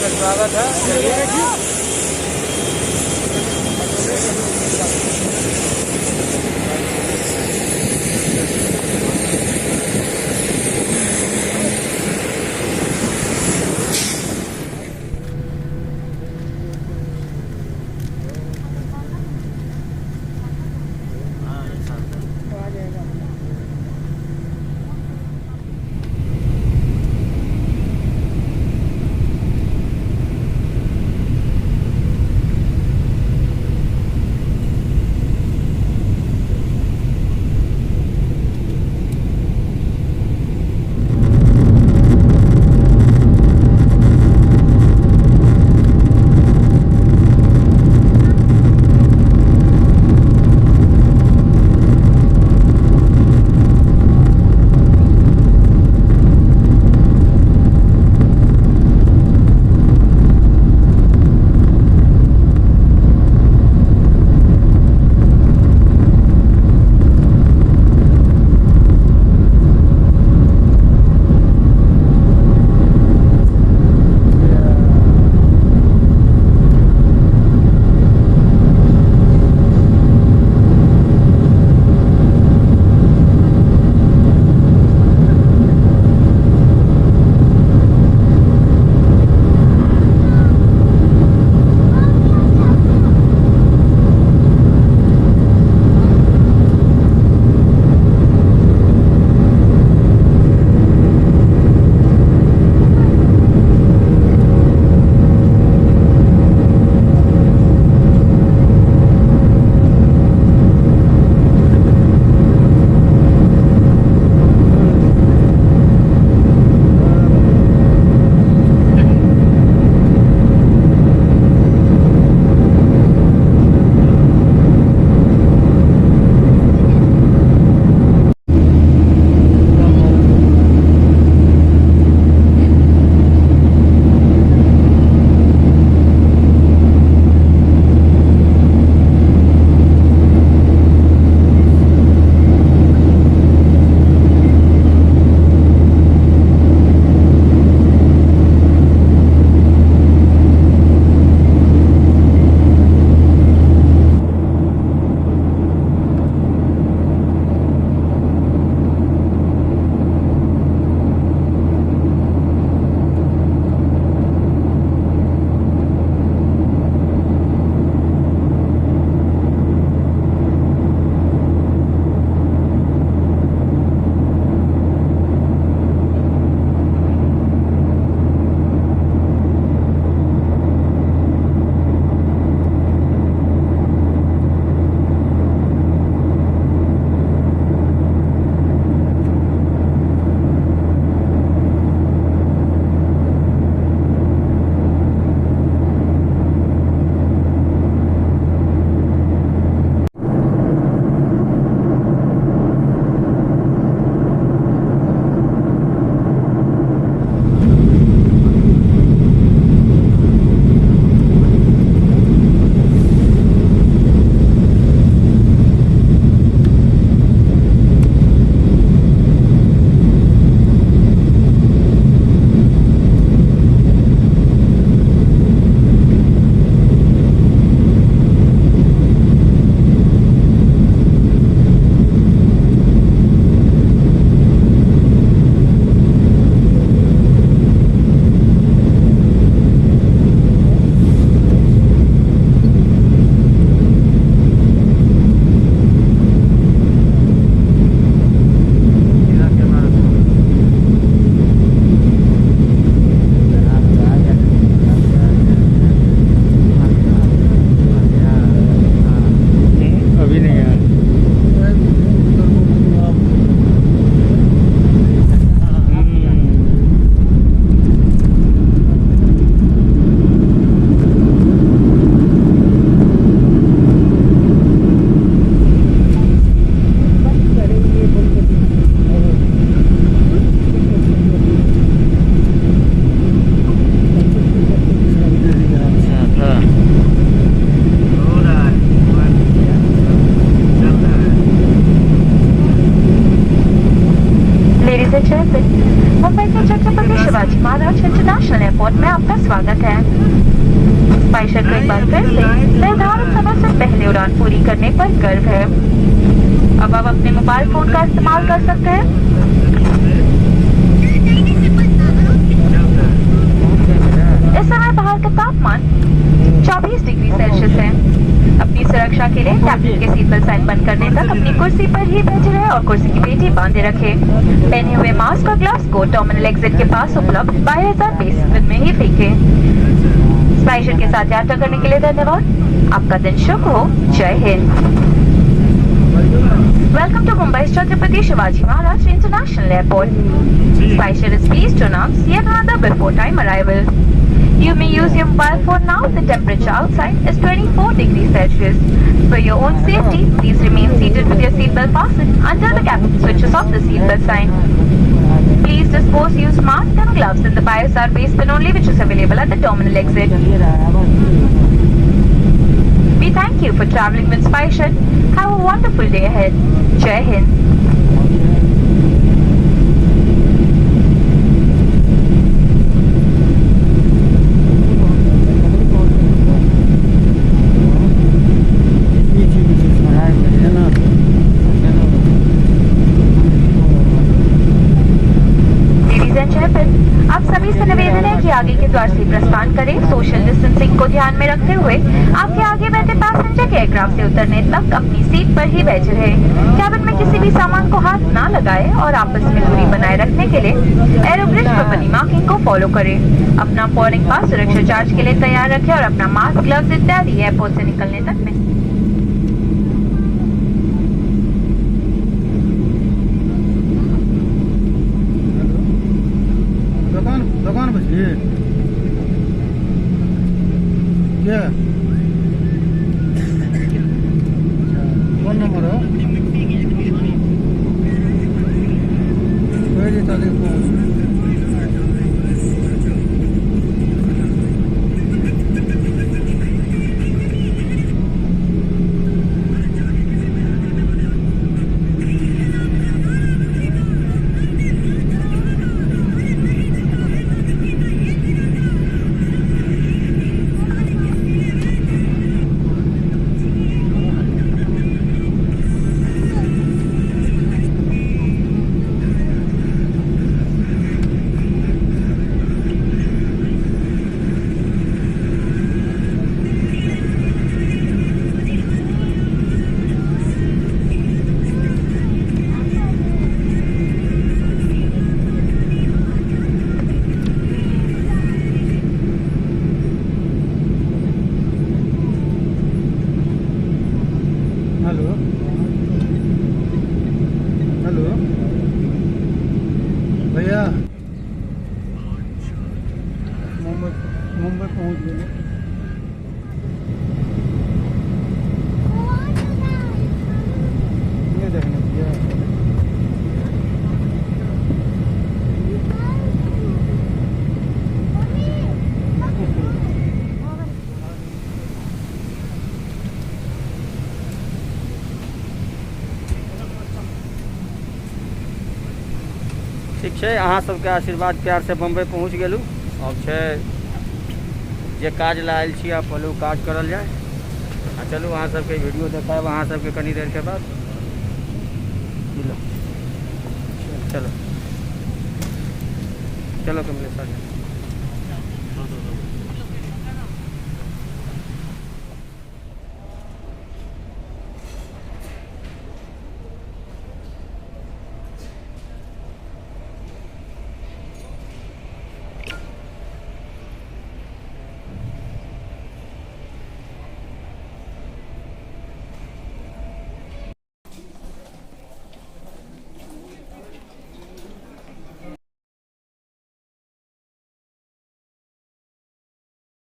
का स्वागत है। चलिए। अभी नहीं आया। Ladies and gentlemen, Mumbai Se Chhatrapati Shivaji Maharaj international airport में आपका स्वागत है। स्पाइसजेट को एक बार फिर से निर्धारित समय से पहले उड़ान पूरी करने पर गर्व है। अब आप अपने मोबाइल फोन का इस्तेमाल कर सकते हैं। इस समय बाहर का तापमान 24 डिग्री सेल्सियस है। अपनी सुरक्षा के लिए कैप्टन के सीट बेल्ट साइन बंद करने तक अपनी कुर्सी पर ही बैठे रहें और कुर्सी की पेटी बांधे रखें। पहने हुए मास्क और ग्लव्स को टर्मिनल एग्जिट के पास उपलब्ध बायोहैज़र्ड बेसिन में ही फेंकें। स्पाइसजेट के साथ यात्रा करने के लिए धन्यवाद। आपका दिन शुभ हो। जय Hind. Welcome to Mumbai's Chhatrapati Shivaji Maharaj International Airport. SpiceJet is pleased to announce yet another before time arrival. You may use your mobile phone now. The temperature outside is 24 degrees Celsius. For your own safety, please remain seated with your seatbelt fastened until the captain switches off the seatbelt sign. Please dispose used mask and gloves in the biohazard waste bin only, which is available at the terminal exit. We thank you for traveling with SpiceJet. Have a wonderful day ahead. Jai Hind. पीछे पीछे सहाय है ना। चलो। Ladies and gentleman, आप सभी से निवेदन है कि आगे के द्वार से प्रस्थान करें। सोशल डिस्टेंसिंग को ध्यान में रखते हुए आपके आगे बैठे पैसेंजर के एयरक्राफ्ट से उतरने तक अपनी सीट पर ही बैठे रहें। कैबिन में किसी भी सामान को हाथ ना लगाएं और आपस में दूरी बनाए रखने के लिए एरोब्रिज पर बनी मार्किंग को फॉलो करें। अपना बोर्डिंग पास सुरक्षा चार्ज के लिए तैयार रखें और अपना मास्क, ग्लव्स इत्यादि एयरपोर्ट से निकलने तक में दोकान दोकान पर छी के? कोन नंबर हो? पहले तारीख को। हेलो हेलो भैया, मुंबई मुंबई पहुंच गए। ये देखना भैया। ठीक छै, अहाँ सबके आशीर्वाद प्यार से बम्बई पहुँच गेलहुँ। अब छै जे काज लए आयल छी, आब पहिले ओ काज करल जाय। आ चलू, अहाँ सबके वीडियो देखायब अहाँ सबके कनी देरके बाद। चलो चलो कमलेश सर।